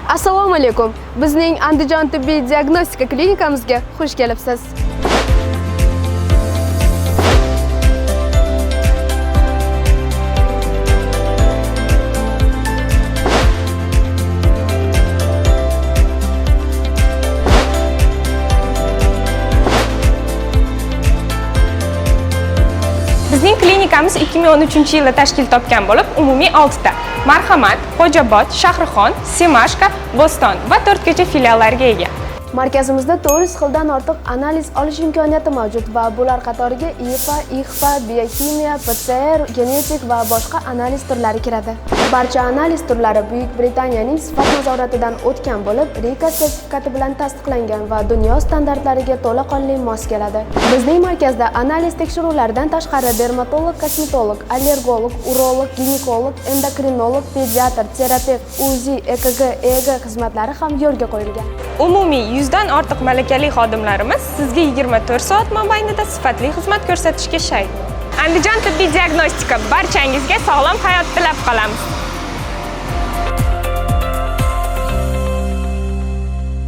Assalomu alaykum. Bizning Andijon tibbiy diagnostika klinikamizga xush kelibsiz. Bizning klinikamiz 2013-yilda tashkil topgan bo'lib, umumiy 6 ta Marhamat, Xo'jobod, Shahrixon, Semashka, Bo'ston va To'rtko'cha filiallariga ega. Markazimizda 400 xildan ortiq analiz olish imkoniyati mavjud va bular qatoriga IFA, IXPA, bioximiya, PCR, genetik va boshqa analiz turlari kiradi. Barcha analiz turlari Buyuk Britaniyaning sifat nazoratidan o'tgan bo'lib, RIKA sertifikati bilan tasdiqlangan va dunyo standartlariga to'laqonli mos keladi. Bizning markazda analiz tekshiruvlaridan tashqari dermatolog, kosmetolog, allergolog, urolog, ginekolog, endokrinolog, pediatr, terapevt, UZI, EKG, EEG xizmatlari ham yo'lga qo'yilgan. Umumiy 100 dan ortiq malakali xodimlarimiz sizga 24 soat mobaynida sifatli xizmat ko'rsatishga shay. Andijon tibbiy diagnostika barchangizga sog'lom hayot tilab qolamiz.